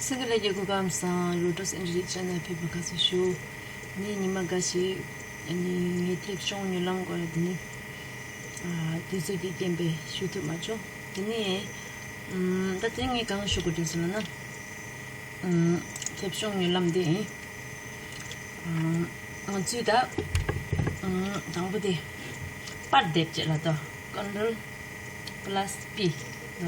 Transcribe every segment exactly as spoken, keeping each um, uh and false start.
སེང་གེ་ལྷ་རྒྱལ་སྐུ་ཁམས་བཟང་། Lotus English Channel ཕེབས་པར་དགའ་བསུ་ཞུ། ནི་ཉི་མ་འགའ་ཞིག་ནི་ངའི་མཐེབ་གཞོང་མྱུར་ལམ་སྐོར་དེ་ནི་དུས་ཚོད་ཀྱི་རྐྱེན་པས་ཞུ་ཐུབ་མ་བྱུང་། དེ་ནི་ད་དེ་ངས་གང་ཞུ་དགོས་རེད་ཟེར་ན། མཐེབ་གཞོང་མྱུར་ལམ་དེ་ཡིན། ང་ཚོས་ད་དང་པོ་དེ་པར་འདེབས་བྱེད་ལ་ད་Control Plus P ད་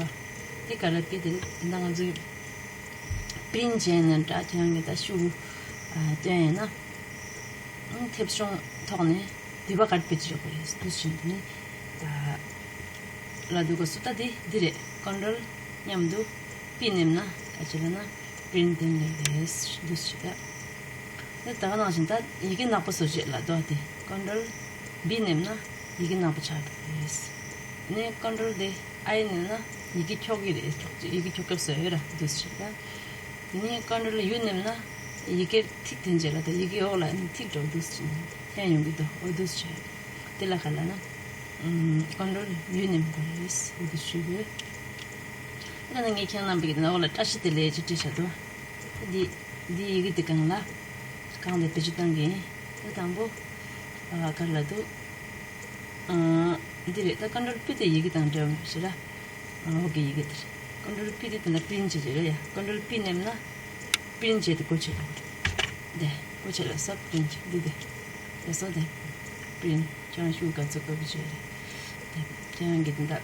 དེ་ག་ལ་P དེ་ད་ང་ཚོས་Print བྱས་ནས་འདྲ་ཁྱེད་རང་གིས་ད་ཤུ་སྟོན་ཡིན་ན་མཐེབ་གཞོང་ཐོག་ནས་འདི་པ་ག་རེ་བེད་སྤྱོད་དགོས་རེད་འདུག་བཞིན་དུ་ནི་ལ་འདུག་ག་སུ་ད་དེ་འདི་རེད། Control མཉམ་དུ་P མནན་ན་ག་ཅི་ལ་ན། Print དེ་ལས་རེད་འདུག་ཞིག་ད། ད་ག་ནང་བཞིན་ད་ཡི་གེ་ནག་པོ་བཟོ་བྱེད་ལ་དོ་དེ་Control B མནན་ན་ཡི་གེ་ནག་པོ་ཆགས་འགྲོ་གི་རེད། ནས་Control དེ་I མནན་ན་ཡི་གེ་འཁྱོག་གི་རེད། འཁྱོག་ཡི་གེ་འཁྱོག་སྐབས་བཟོ་ཡོད་ར་འདུག་ཞིག་ད། དེ་ནས་Control U མནན་ན་ཡི་གེ་ཐིག་འཐེན་བྱེད་ལ་དོ་ཡི་གེ་འོག་ལ་ནི་ཐིག་འགྲོ་འདུག་ཞིག་འཐེན་ཡོང་གི་འདུག་འོ་འདུག་ཞིག་དེ་ལ་ག་ལ་ན། Control U མནན་དགོས་རེད་འདུག་ཞིག་ད་ནི་ངས་ཁྱེད་རྣམ་པ་གི་དེ་ན་འོག་ལ་བཀྲ་ཤིས་བདེ་ལེགས་ཅེས་བྲིས་བཞག་འདུག་འདི་འདི་ཡི་གེ་འདི་གང་ལ་གང་དེ་བེད་སྤྱོད་གཏང་གི་ཡིན། ད་དང་པོ་ག་ལ་འདུག་འདི་རེད། ད་Control P དེ་ཡི་གེ་དང་འབྲེལ་བ་མེད་པ་ཞིག་ར། འོག་གི་ཡི་གེ་དེ་རེད། Control P དེ་དེ་ལ་Print བྱེད་ཀྱི་རེད་ཡ། Control P མནན་ན་Print བྱེད་དེ་སྒོ་ཕྱེ་ལ་འདི་སྒོ་ཕྱེ་ལ་ས་Print འདི་དེ་དེ་སོ་དེ་Print ཁྱེད་རང་ཤུགས་ག་ཚོད་དགོས་པ་བྱེད་རེད། དེ་ཁྱེད་རང་གི་དེ་འདྲ།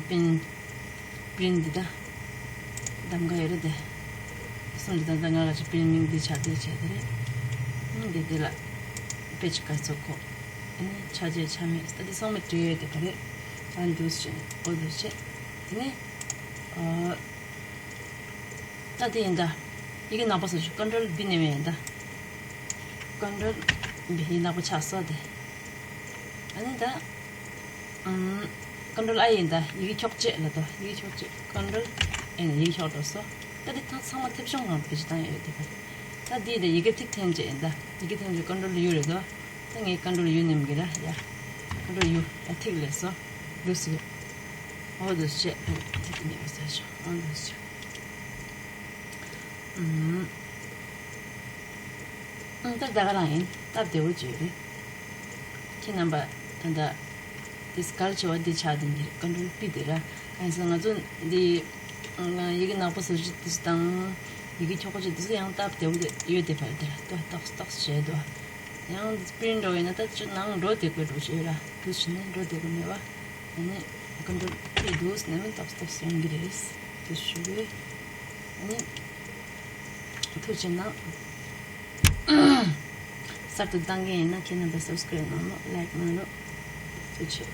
Print Print འདི་ད་གདམ་ག་ཡོད་རེད་དེ། གསུམ་འདི་ད་ད་ང་ལ་ཅི་Print མིང་འདི་ཆ་དེ་བྱས་དེ་རེད། འདི་འདི་ལ་དཔེ་ཆ་ག་ཚོད་ཁོ་ཨ་ནི་ཆ་རྒྱུས་ཆ་མེད་ད་འདི་ཚང་མ་བྲིས་ཡོད་དེ་ག་རེད། ད་འདུག་བྱས་ཨོ་འདུག་བྱས་དེ་ནི་ཨ། ད་དེ་ཡིན་ད། ཡི་གེ་ནག་པོ་བཟོ་ཆུ་Control B མནན་པ་ཡིན་ད། Control B ཡི་ནག་པོ་ཆགས་སོ་དེ། ཨ་ནི་ད། Control I ཡིན་ད་ཡི་གེ་འཁྱོག་བྱེད་ལ་དོ་ཡི་གེ་འཁྱོག་བྱེད་Control A ནས་ཡི་གེ་འཁྱོག་འགྲོ་སོ། ད་དེ་ཐང་ཚང་མ་མཐེབ་གཞོང་གང་དུ་བེད་སྤྱོད་བཏང་ཡོད་དེ་ག་ད་དེ་ཡིན་ད་ཡི་གེ་ཐིག་འཐེན་བྱེད་ཡིན་ད་ཡི་གེ་འཐེན་བྱེད་Control U རེད་དོ། ད་ངས་Control U མནན་གི་ར་ཡ། Control U ད་ཐིག་ལས་སོ། འདུག་སེ། ཨོ་འདུག་སེ་ཐིག་མནན་པ་ཟེར་ཆོག་ཨོ་འདུག་སེ། ཨུམ། ཨུམ། ད་ད་ག་རང་ཡིན། སྟབས་བདེ་བོ་བྱོས་རེད། ཁྱེད་རྣམ་པ་ད་ད་དེ་གལ་ཆེ་བ་འདི་ཆགས་བསྡད་ཀྱི་རེད། Control P དེ་ར། གང་ཡིན་ཟེར་ན་ང་ཚོ་འདི་ཡི་གེ་ནག་པོ་བཟོ་བྱེད་དེ་དང་ཡི་གེ་འཁྱོག་པོ་བྱེད་དེ་ཚོ་ཡང་སྟབས་བདེ་བོ་དེ་ཡོད་དེ་བར་དེ་ར་ཏོག་ཏོག་ཏོག་བྱས་འདུག་ཡང་འདི་Print འགྲོ་ཡིན་ན་ད་ཅི་ནང་འགྲོ་བདེ་དགོས་འགྲོ་བྱས་ར་དུ་ཕྱིན་ནས་འགྲོ་བདེ་དགོས་མེད་པ། ཨ་ནི་Control P འདུག་ནས་མི་ཏོག་ཏོག་སོང་གི་རེད། དེ་ཞུ་གི་ཨ་ནི་ཐུགས་རྗེ་གནང་། གསར་དུ་བཏང་མཁན་ཡིན་ན་ཁྱེད་རྣམ་པས་Subscribe གནང་རོགས། Like གནང་རོགས། ཐུགས་རྗེ་ཆེ།